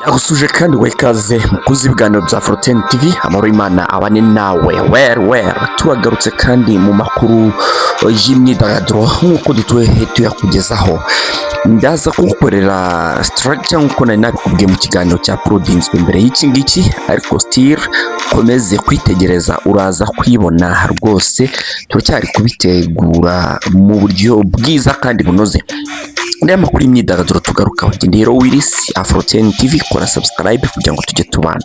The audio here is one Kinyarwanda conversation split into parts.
Ndagusuje kandi we ikaze mukuzi ibiganiro bya Fortune TV. Amahoro y'Imana abane nawe. Well, well, turagarutse kandi mu makuru y'imyidagaduro nk'uko dutuye tuyakugezaho. Ndaza kugukorera structure nk'uko nari nabikubwiye mu kiganiro cya uploadinzwe mbere y'iki ngiki, ariko still komeze kwitegereza, uraza kwibona rwose. Turacyari kubitegura mu buryo bwiza kandi bunoze. N'aya makuru y'imyidagaduro tugarukaho. Njye rero Willis, Afro10 TV, kora subscribe kugira ngo tujye tubana.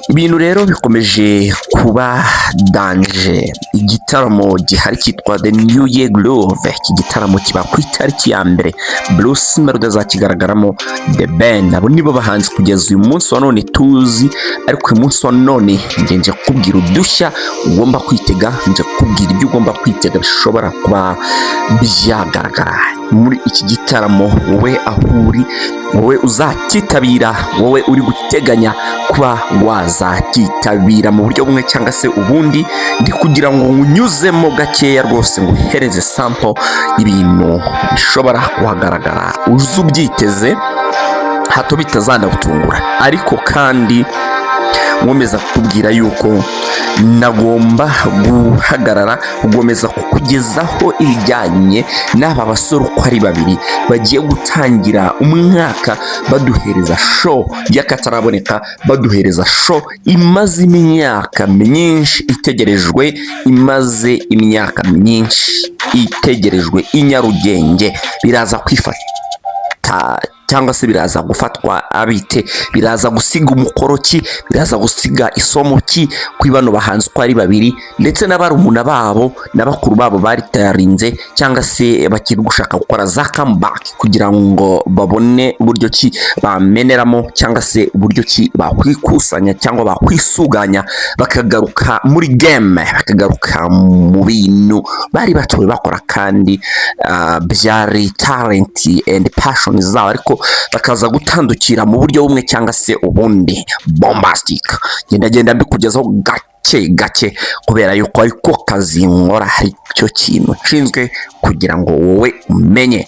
Ibintu rero bikomeje kuba danger. Igitaramo gihari cyitwa The New Year Groove. Iki gitaramo kiba ku itariki ya 1. Bruce Melody azakigaragaramo, The Ben. Abo nibo bahanzi kugeza uyu munsi wa none tuzi, ariko uyu munsi wa none nge nje kukubwira udushya ugomba kwitega, nje kukubwira ibyo ugomba kwitega bishobora kuba byagaragara muri iki gitaramo. Wowe aho uri, wowe uzacyitabira, wowe uri guteganya kuba wazacyitabira mu buryo bumwe cyangwa se ubundi, ndi kugira ngo nkunyuzemo gakeya rwose, nguhereze sample y'ibintu bishobora kuhagaragara, uze ubyiteze hato bitazanagutungura. Ariko kandi nkomeza kukubwira yuko nagomba guhagarara gukomeza kukugezaho ibijyanye n'aba basore uko ari babiri bagiye gutangira umwaka baduhereza show y'akataraboneka, baduhereza show imaze imyaka myinshi itegerejwe, imaze imyaka myinshi itegerejwe i Nyarugenge. Biraza kwifata cyangwa se biraza gufatwa abite? Biraza gusiga umukoro ki? Biraza gusiga isomo ki kuri bano bahanzi uko ari babiri, ndetse n'abarumuna babo na bakuru babo baritarinze cyangwa se bakiri gushaka gukora za comeback kugira ngo babone uburyo ki bameneramo, cyangwa se uburyo ki bakwikusanya cyangwa bakwisuganya bakagaruka muri game, bakagaruka mu bintu bari batowe bakora kandi byari talent and passion zabo, ariko bakaza gutandukira mu buryo bumwe cyangwa se ubundi? Bombastic, genda genda mbikugezaho gake gake, kubera yuko ariko kazi nkora, hari cyo kintu nshinzwe kugira ngo wowe umenye.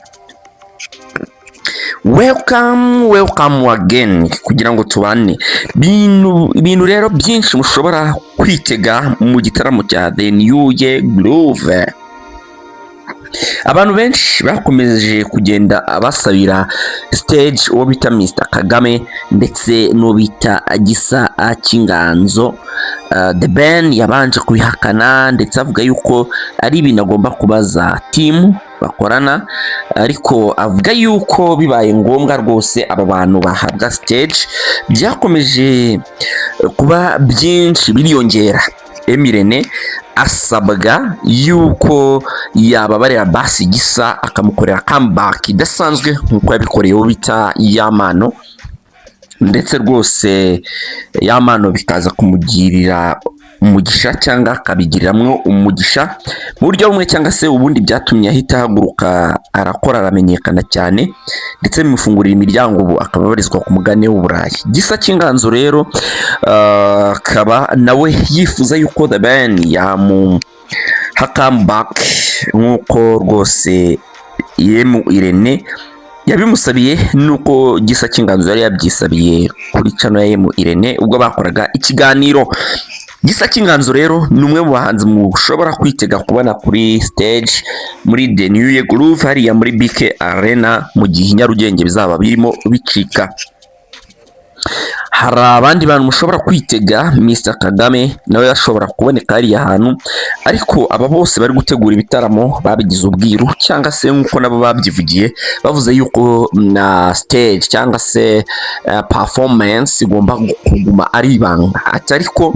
Welcome, welcome again kugira ngo tubane. Ibintu rero byinshi mushobora kwitega mu gitaramo cya The New Year Groove. Abantu benshi bakomeje kugenda basabira stage uwo bita Mr Kagame ndetse n'uwo bita Gisa cy'Inganzo. The Ben yabanje kubihakana ndetse avuga yuko ari ibintu agomba kubaza team bakorana, ariko avuga yuko bibaye ngombwa rwose aba bantu bahabwa stage. Byakomeje kuba byinshi biriyongera. M Irene asabwa yuko yababarira basi Gisa akamukorera comeback idasanzwe nk'uko yabikoreye uwo bita Yampano, ndetse rwose Yampano bikaza kumugirira umugisha cyangwa akabigiriramo umugisha mu buryo bumwe cyangwa se ubundi. Byatumye ahita ahaguruka, arakora, aramenyekana cyane, ndetse bimufungurira imiryango, ubu akaba abarizwa ku mugabane w'Uburayi. Gisa cy'Inganzo rero akaba nawe yifuza yuko The Ben yamuha comeback nk'uko rwose M Irene yabimusabiye, nuko Gisa cy'Inganzo yari yabyisabiye kuri channel ya M Irene ubwo bakoraga ikiganiro. Gisa cy'Inganzo rero ni umwe mu bahanzi mushobora kwitega kubona kuri stage muri The New Year Groove hariya muri BK Arena, mu gihe i Nyarugenge bizaba birimo bicika. Hari abandi bantu mushobora kwitega. Mr Kagame nawe ashobora kuboneka hariya hantu, ariko aba bose bari gutegura ibitaramo babigize ubwiru, cyangwa se nk'uko nabo babyivugiye, bavuze yuko na stage cyangwa se performance igomba kuguma ari ibanga. Ati: "Ariko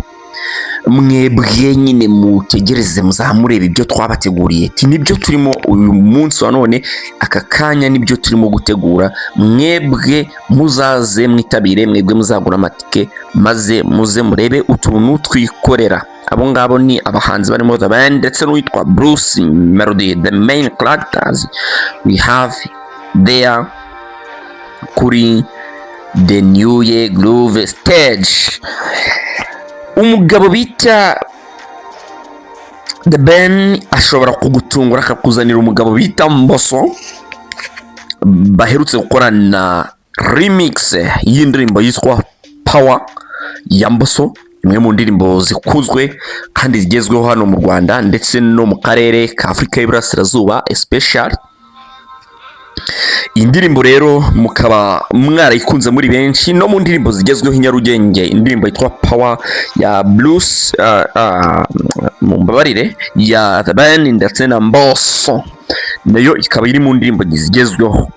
mwebwe nyine mutegereze, muzamureba ibyo twabateguriye." Ati: "Nibyo turimo uyu munsi wa none, aka kanya nibyo turimo gutegura. Mwebwe muzaze mwitabire, mwebwe muzagura amatike maze muze murebe utuntu twikorera." Abo ngabo ni abahanzi barimo The Ben ndetse n'uwitwa Bruce Melody, the main characters we have there kuri The New Year Groove stage. Umugabo bita The Ben ashobora kugutungura akakuzanira umugabo bita Mboso baherutse gukorana remix y'indirimbo yitwa Power ya Mbosso, imwe mu ndirimbo zikunzwe kandi zigezweho hano mu Rwanda ndetse no mu karere ka Afurika y'Iburasirazuba especially. Iyi ndirimbo rero mukaba mwarayikunze muri benshi, no mu ndirimbo zigezweho i Nyarugenge, indirimbo yitwa Power ya Bruce, mumbabarire, ya The Ben ndetse na Mbosso, nayo ikaba iri mu ndirimbo zigezweho.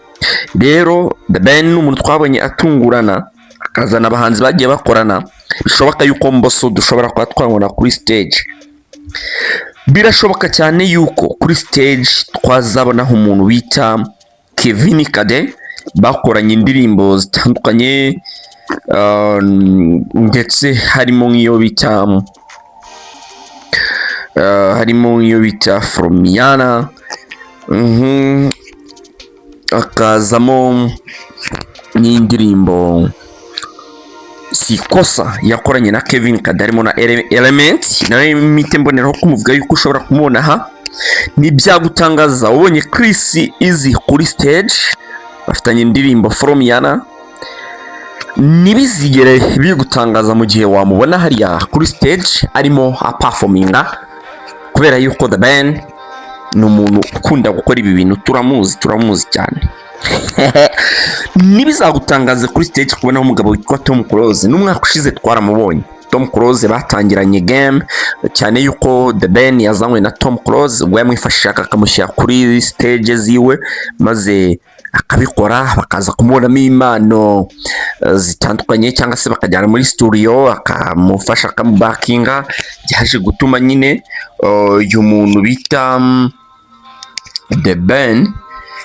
Rero The Ben ni umuntu twabonye atungurana akazana abahanzi bagiye bakorana. Bishoboka yuko Mbosso dushobora kuba twabona kuri stage. Birashoboka cyane yuko kuri stage twazabonaho umuntu bita Kevin Kade bakoranye indirimbo zitandukanye, ndetse harimo nk'iyo bita Fromiana, hakazamo n'indirimbo Sikosa yakoranye na Kevin Kade, harimo na Element nawe. Mpite mboneraho kumuvuga yuko ushobora kumubona aha. Ntibyagutangaza ubonye Chris Eazy kuri stage bafitanye indirimbo Fromiana. Ntibizigere bigutangaza mu gihe wamubona hariya kuri stage arimo aperforminga, kubera yuko The Ben ni umuntu ukunda gukora ibi bintu, turamuzi, turamuzi cyane. Ntibizagutangaze kuri stage kubonaho umugabo witwa Tom Close. N'umwaka ushize twaramubonye. Tom Close batangiranye game, cyane yuko The Ben yazanywe na Tom Close, ubwo yamwifashishaga akamushyira kuri stage ziwe maze akabikora, bakaza kumubonamo impano zitandukanye, cyangwa se bakajyana muri studio akamufasha, akamubakinga. Byaje gutuma nyine uyu muntu bita The Ben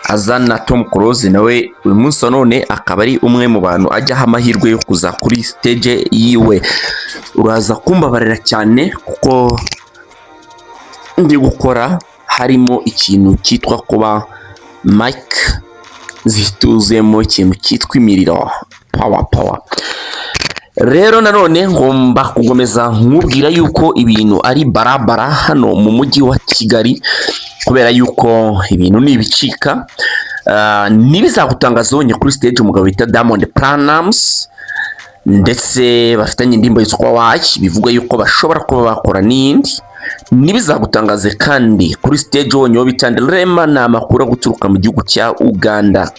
azana Tom Close, nawe uyu munsi wa none akaba ari umwe mu bantu ajyaho amahirwe yo kuza kuri stage yiwe. Uraza kumbabarira cyane kuko ndi gukora harimo ikintu cyitwa kuba mic zituzemo ikintu cyitwa imiriro, power power. Rero nanone ngomba kugomeza nkubwira yuko ibintu ari barabara hano mu mujyi wa Kigali, kubera yuko ibintu ni ibicika. Ntibizagutangaza ubonye kuri stage umugabo bita Diamond Platnumz, ndetse bafitanye indirimbo yitwa Wayi, bivugwa yuko bashobora kuba bakora n'iyindi. Ntibizagutangaze kandi kuri stage ubonye uwo bita Rema, ni amakuru guturuka mu gihugu cya Uganda,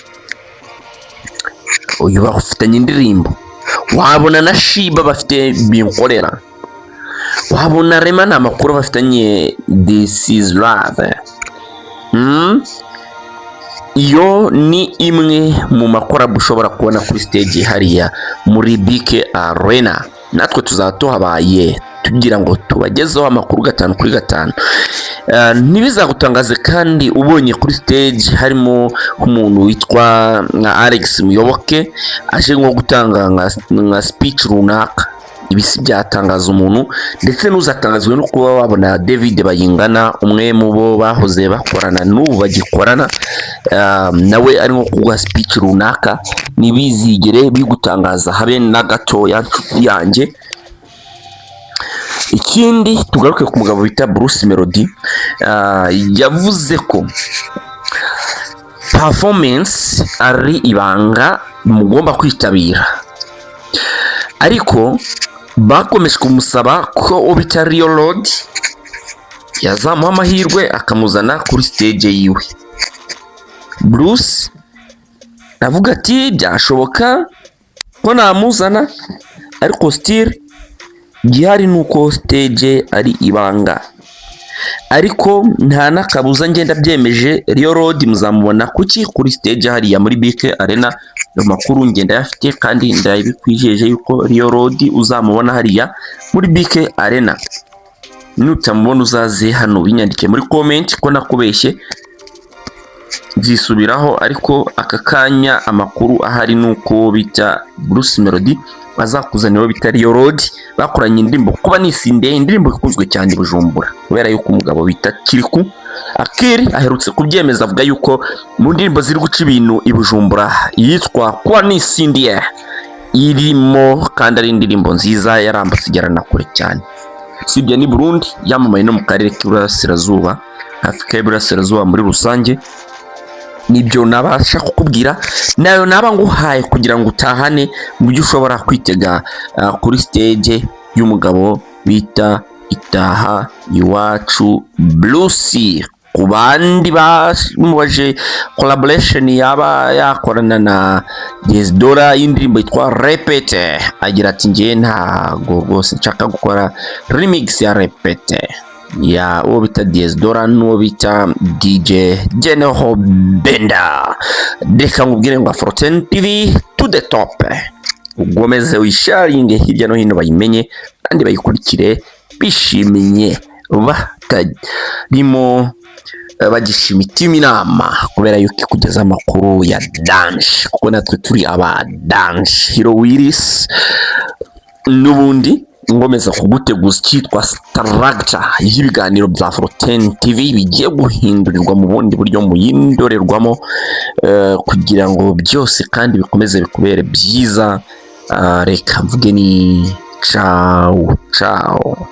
uyu bafitanye indirimbo. Wabona na Sheebah bafite Binkolera, wabona Rema, ni amakuru bafitanye This Is Love. Iyo ni imwe mu ma collabo ushobora kubona kuri stage hariya muri BK Arena. Natwe tuzaba tuhabaye tugira ngo tubagezeho amakuru gatanu kuri gatanu. Ntibizagutangaze kandi ubonye kuri stage harimo umuntu witwa nka Alex Muyoboke aje nko gutanga nka speech runaka. Ibi si byatangaza umuntu, ndetse ntuzatangazwe no kuba wabona David Bayingana, umwe mu bo bahoze bakorana n'ubu bagikorana, nawe ari nko kuguha speech runaka. Ntibizigere bigutangaza habe na gatoya, nshuti yanjye. Ikindi, tugaruke ku mugabo bita Bruce Melody. Yavuze ko performance ari ibanga mugomba kwitabira, ariko bakomeje kumusaba ko uwo bita Rio Road yazamuha amahirwe akamuzana kuri stage yiwe. Bruce avuga ati: "Byashoboka ko namuzana, ariko still gihari ni uko stage ari ibanga." Ariko nta n'akabuza, ngenda byemeje, Rio Road muzamubona kuki kuri stage hariya muri BK Arena. Ayo makuru ngenda yafite kandi ndabikwijeje yuko Rio Road uzamubona hariya muri BK Arena. Nutamubona uzaze hano binyandike muri comment ko nakubeshye, nzisubiraho. Ariko aka kanya amakuru ahari ni uko bita Bruce Melody azakuzanira uwo bita Rio Road bakoranye indirimbo Kuba Nisinde, indirimbo ikunzwe cyane i Bujumbura, kubera yuko umugabo bita Kirikou Akili aherutse kubyemeza, avuga yuko mu ndirimbo ziri guca ibintu i Bujumbura yitwa Kuba Nisindiye irimo, kandi ari indirimbo nziza yarambutse igera na kure cyane. Usibye ni Burundi, yamamaye no mu karere k'Iburasirazuba, Afurika y'Iburasirazuba muri rusange. Nibyo nabasha kukubwira, nayo naba nguhaye kugira ngo utahane mu byo ushobora kwitega kuri stage y'umugabo bita Itaha Iwacu Bruce. Ku bandi bamubaje collaboration yaba yakorana na Diez Dola y'indirimbo yitwa Repete, agira ati: "Njye ntago rwose nshaka gukora remix ya Repete ya uwo bita Diez Dola n'uwo bita DJ General Benda." Reka nkubwire ngo Afro10 TV to the top. Ugomeze wisharinge hirya no hino, bayimenye kandi bayikurikire bishimiye, batarimo bagisha imitima inama, kubera yuko ikugeza amakuru ya danger, kuko natwe turi aba danger. Hero Willis, n'ubundi ngomeza kuguteguza icyitwa structure y'ibiganiro bya Afro10 TV bigiye guhindurirwa mu bundi buryo, mu yindorerwamo, kugira ngo byose kandi bikomeze bikubere byiza. Reka mvuge ni ciao ciao.